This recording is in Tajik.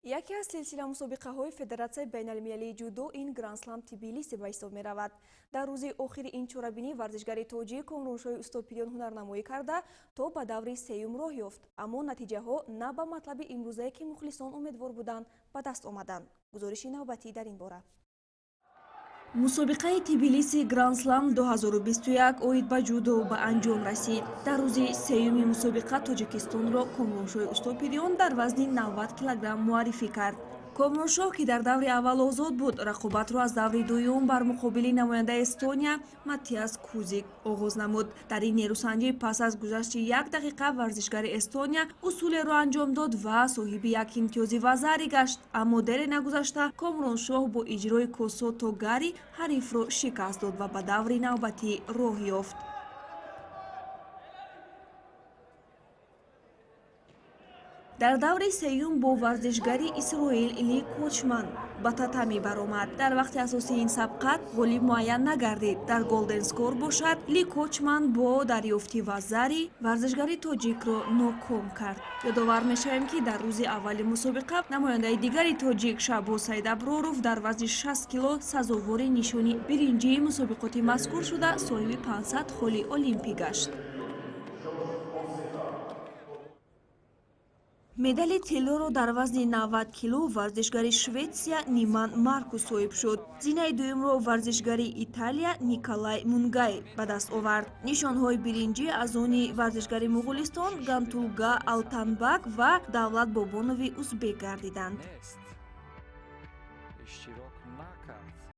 Яке аз силсила мусобиқаҳои Федератсияи байналмилалии ҷудо ин Грандслам Тбилиси ба ҳисоб меравад. Дар рӯзи охири ин чорабинӣ варзишгари тоҷик Комроншоҳи Устопириён ҳунарнамоӣ карда, то ба даври сеюм роҳ ёфт, аммо натиҷаҳо на ба матлаби имрӯзае, ки мухлисон умедвор буданд, ба даст омаданд. Гузориши навбатӣ дар ин бора. Мусобиқаи Тбилиси Грандслам 2021 оид ба ҷудо ба анҷом расид. Дар рӯзи сеюми мусобиқа Тоҷикистонро Комроншоҳи Устопириён дар вазни 90 килограмм муаррифӣ кард. Комроншоҳ, ки дар даври аввал озод буд, рақобатро аз даври дуюм бар муқобили намояндаи Эстония Матиас Кузик оғоз намуд. Дар ин нерӯсанҷӣ пас аз гузашти як дақиқа варзишгари Эстония усулеро анҷом дод ва соҳиби як имтиёзи вазари гашт, аммо дере нагузашта Комроншоҳ бо иҷрои косото гари ҳарифро шикаст дод ва ба даври навбатӣ роҳ ёфт. Дар даври сеюм бо варзишгари Исроил Ли Кочман ба татами баромад. Дар вақти асосии ин сабқат ғолиб муайян нагардид. Дар голден скор бошад, Ли Кочман бо дарёфти вазари варзишгари тоҷикро ноком кард. Ёдовар мешавем, ки дар рӯзи аввали мусобиқа намояндаи дигари тоҷик Шаҳбоз Саидаброров дар вазни 60 кило сазовори нишони биринҷии мусобиқоти мазкур шуда, соҳиби 500 холи олимпӣ гашт. Медали тиллоро дар вазни 90 кило варзишгари Шветсия Ниман Маркус соҳиб шуд. Зинаи дуюмро варзишгари Италия Николай Мунгай ба даст овард. Нишонҳои биринҷӣ аз они варзишгари Муғулистон Гантулга Алтанбак ва Давлат Бобонови узбек гардиданд. Иштирок.